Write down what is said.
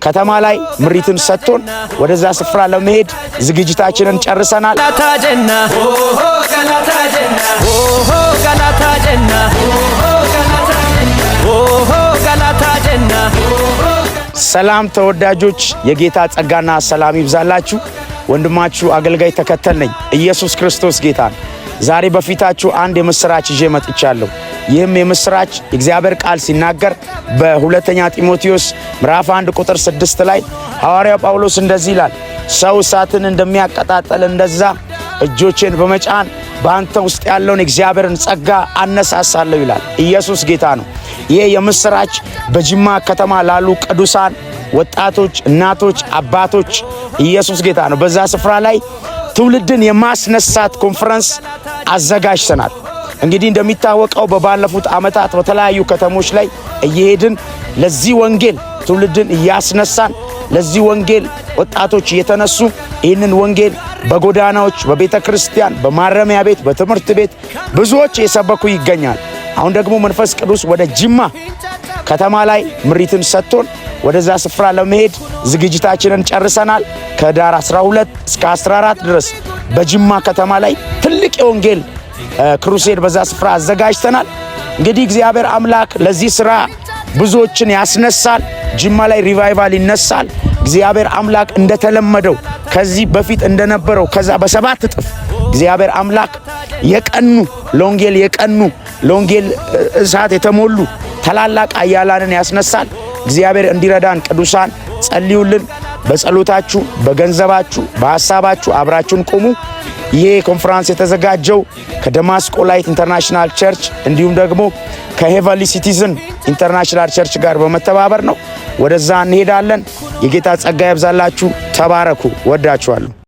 ከተማ ላይ ምሪትን ሰጥቶን ወደዛ ስፍራ ለመሄድ ዝግጅታችንን ጨርሰናል። ሰላም ተወዳጆች፣ የጌታ ጸጋና ሰላም ይብዛላችሁ። ወንድማችሁ አገልጋይ ተከተል ነኝ። ኢየሱስ ክርስቶስ ጌታ ነው። ዛሬ በፊታችሁ አንድ የምስራች ይዤ መጥቻለሁ። ይህም የምስራች የእግዚአብሔር ቃል ሲናገር በሁለተኛ ጢሞቴዎስ ምዕራፍ 1 ቁጥር 6 ላይ ሐዋርያው ጳውሎስ እንደዚህ ይላል፣ ሰው እሳትን እንደሚያቀጣጠል እንደዛ እጆቼን በመጫን በአንተ ውስጥ ያለውን የእግዚአብሔርን ጸጋ አነሳሳለሁ ይላል። ኢየሱስ ጌታ ነው። ይህ የምስራች በጅማ ከተማ ላሉ ቅዱሳን ወጣቶች፣ እናቶች፣ አባቶች ኢየሱስ ጌታ ነው። በዛ ስፍራ ላይ ትውልድን የማስነሳት ኮንፈረንስ አዘጋጅተናል። እንግዲህ እንደሚታወቀው በባለፉት ዓመታት በተለያዩ ከተሞች ላይ እየሄድን ለዚህ ወንጌል ትውልድን እያስነሳን፣ ለዚህ ወንጌል ወጣቶች እየተነሱ ይህንን ወንጌል በጎዳናዎች፣ በቤተ ክርስቲያን፣ በማረሚያ ቤት፣ በትምህርት ቤት ብዙዎች እየሰበኩ ይገኛል። አሁን ደግሞ መንፈስ ቅዱስ ወደ ጅማ ከተማ ላይ ምሪትን ሰጥቶን ወደዛ ስፍራ ለመሄድ ዝግጅታችንን ጨርሰናል። ከህዳር 12 እስከ 14 ድረስ በጅማ ከተማ ላይ ትልቅ የወንጌል crusade በዛ ስፍራ አዘጋጅተናል። እንግዲህ እግዚአብሔር አምላክ ለዚህ ስራ ብዙዎችን ያስነሳል። ጅማ ላይ revival ይነሳል። እግዚአብሔር አምላክ እንደተለመደው ከዚህ በፊት እንደነበረው ከዛ በሰባት እጥፍ እግዚአብሔር አምላክ የቀኑ፣ ለወንጌል የቀኑ፣ ለወንጌል እሳት የተሞሉ ታላላቅ ኃያላንን ያስነሳል። እግዚአብሔር እንዲረዳን ቅዱሳን ጸልዩልን። በጸሎታችሁ፣ በገንዘባችሁ፣ በሐሳባችሁ አብራችሁን ቁሙ። ይሄ ኮንፈረንስ የተዘጋጀው ከደማስቆ Light International Church እንዲሁም ደግሞ ከ Heavenly Citizen International Church ጋር በመተባበር ነው። ወደዛ እንሄዳለን። የጌታ ጸጋ ያብዛላችሁ። ተባረኩ። ወዳችኋለሁ።